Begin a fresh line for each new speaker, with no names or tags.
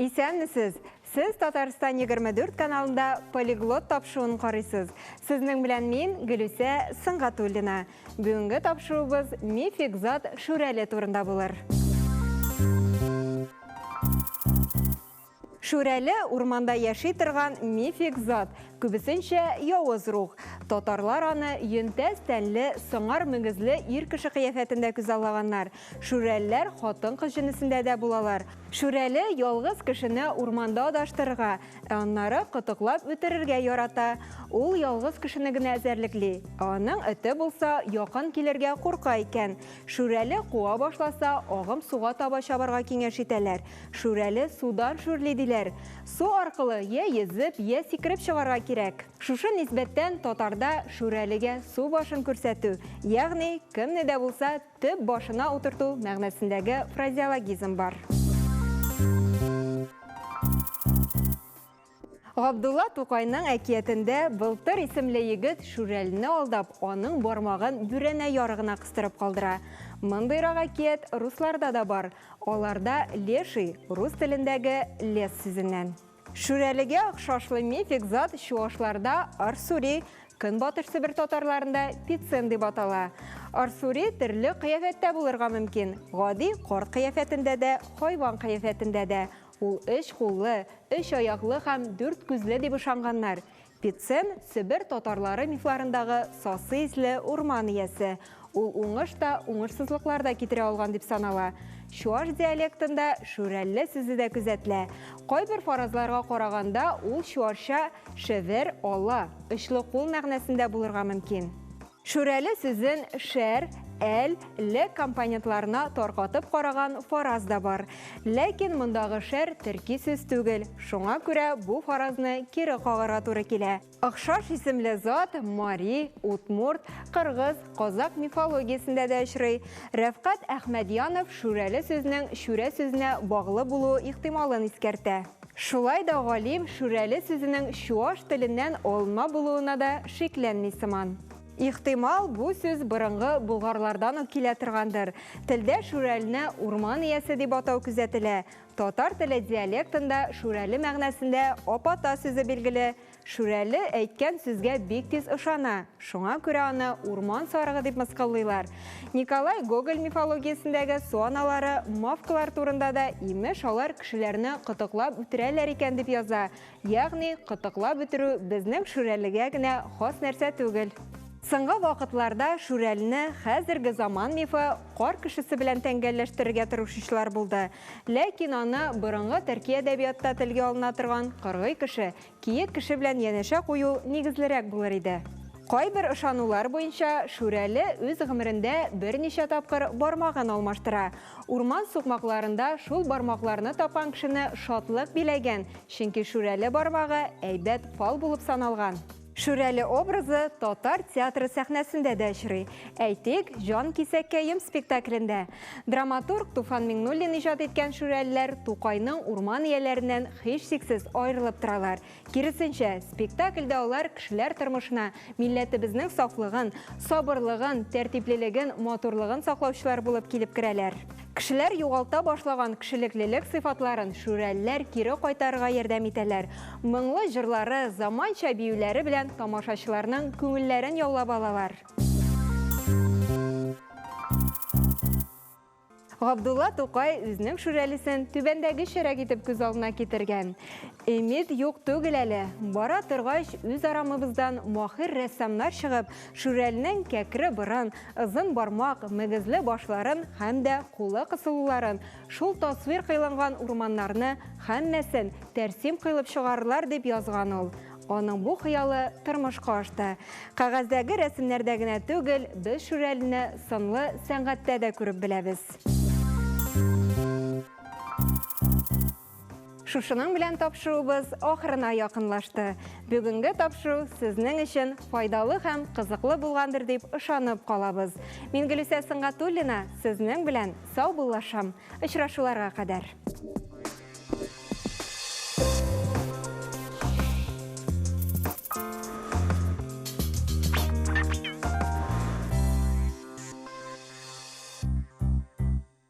Исәнмесез! Сез Татарстан 24 каналында Полиглот тапшыруын карыйсыз. Сезнең белән мин, Гөлүсә Сөнгатуллина. Бүгенге тапшыруыбыз мифик зат Шүрәле турында булыр. Шүрәле, урманда яши торган мифик зат, күбесенчә явыз рух. Татарлар аны йөнтәс тәнле, сыңар мөгезле ир кеше кыяфәтендә күзаллаганнар. Шүрәлеләр хатын-кыз җенесендә дә булалар. Шүрәле ялгыз кешене урманда адаштырырга, ә аннары кытыклап үтерергә ярата. Ул ялгыз кешене генә эзәрлекли, ә аның эте булса, якын килергә курка икән. Шүрәле куа башласа, агым суга таба чабарга киңәш итәләр. Шүрәле судан шүрли, диләр. Су аркылы йә йөзеп, йә сикереп чыгарга кирәк. Шушы нисбәттән татарда шүрәлегә су башын күрсәтү, ягъни кемне дә булса төп башына утырту мәгънәсендәге фразеологизм бар. Габдулла Тукайның әкиятендә Былтыр исемле егет Шүрәлене алдап, аның бармагын бүрәнә ярыгына кыстырып калдыра. Мондыйрак әкият русларда да бар. Аларда леший рус телендәге лес сүзеннән. Шүрәлегә охшашлы мифик зат чуашларда Арсури, Көнбатыш Себер татарларында Пицен дип атала. Арсури төрле кыяфәттә булырга мөмкин, гади карт кыяфәтендә дә, хайван кыяфәтендә дә. Ул өч куллы, өч аяклы һәм дүрт күзле дип ышанганнар. Пицен, Себер татарлары мифларындагы сасы исле урман иясе. Ул уңыш та, уңышсызлыклар да китерә алган дип санала. Чуаш диалектында шүрәлле сүзе дә күзәтелә. Кайбер фаразларга караганда, ул чуашча шевер, ала, очлы кул мәгънәсендә булырга мөмкин. Шүрәле сүзен шәр, әл, ле компонентларына таркатып караган фараз да бар. Ләкин мондагы шәр төрки сүз түгел, шуңа күрә бу фаразны кире кагарга туры килә. Охшаш исемле зат мари, удмурт, кыргыз, казакъ мифологиясендә дә очрый. Рәфкать Әхмәдьянов шүрәле сүзенең шүрә сүзенә баглы булуы ихтималын искәртә. Шулай да галим шүрәле сүзенең чуаш теленнән алынма булуына да шикләнми сыман. Ихтимал, бу сүз борынгы болгарлардан ук килә торгандыр. Телдә шүрәлене урман иясе дип атау күзәтелә. Татар теле диалектында шүрәле мәгънәсендә апата сүзе билгеле. Шүрәле әйткән сүзгә бик тиз ышана, шуңа күрә аны урман сарыгы дип мыскыллыйлар. Николай Гоголь мифологиясендәге су аналары мавкалар турында да, имеш, алар кешеләрне кытыклап үтерәләр икән дип яза. Ягъни, кытыклап үтерү безнең Шүрәлегә генә хас нәрсә түгел. Соңгы вакытларда Шүрәлене хәзерге заман мифы кар кешесе белән тәңгәлләштерергә тырышучылар булды. Ләкин аны борынгы төрки әдәбиятта телгә алына торган кыргый кеше, Киек кеше белән янәшә кую нигезлерәк булыр иде. Кайбер ышанулар буенча, Шүрәле үз гомерендә берничә тапкыр бармагын алмаштыра. Урман сукмакларында шул бармакларны тапкан кешене шатлык биләгән, чөнки Шүрәле бармагы әйбәт фал булып саналган. Шүрәле образы татар театры сәхнәсендә дә очрый. Әйтик, Җан кисәккәем спектаклендә. Драматург Туфан Миңнуллин иҗат иткән Шүрәлеләр Тукайның урман ияләреннән һичшиксез аерылып торалар. Киресенчә, спектакльдә алар кешеләр тормышына милләтебезнең сафлыгын, сабырлыгын, тәртиплелеген, матурлыгын саклаучылар булып килеп керәләр. Кешеләр югалта башлаган кешелеклелек сыйфатларын шүрәлеләр кире кайтарырга ярдәм итәләр. Моңлы җырлары, заманча биюләре белән тамашачыларның күңелләрен яулап алалар. Габдулла Тукай үзенең шүрәлесен түбәндәгечәрәк итеп күз алдына китергән. Өмид юк түгел әле. Бара торгач, үз арамыбыздан махир рәссамнар чыгып, шүрәленең кәкре борын, озын бармак, мөгезле башларын һәм дә кулы кысылуларын, шул тасвир кыйлынган урманнарны һәммәсен тәрсим кыйлып чыгарырлар, дип язган ул. Аның бу хыялы тормышка ашты. Кәгазьдәге рәсемнәрдә генә түгел, без Шүрәлене сынлы сәнгатьтә дә күреп беләбез. Шушының белән тапшыруыбыз ахырына якынлашты. Бүгенге тапшыру сезнең өчен файдалы һәм кызыклы булгандыр дип ышанып калабыз. Мин Гөлүсә Сөнгатуллина сезнең белән саубуллашам. Очрашуларга кадәр.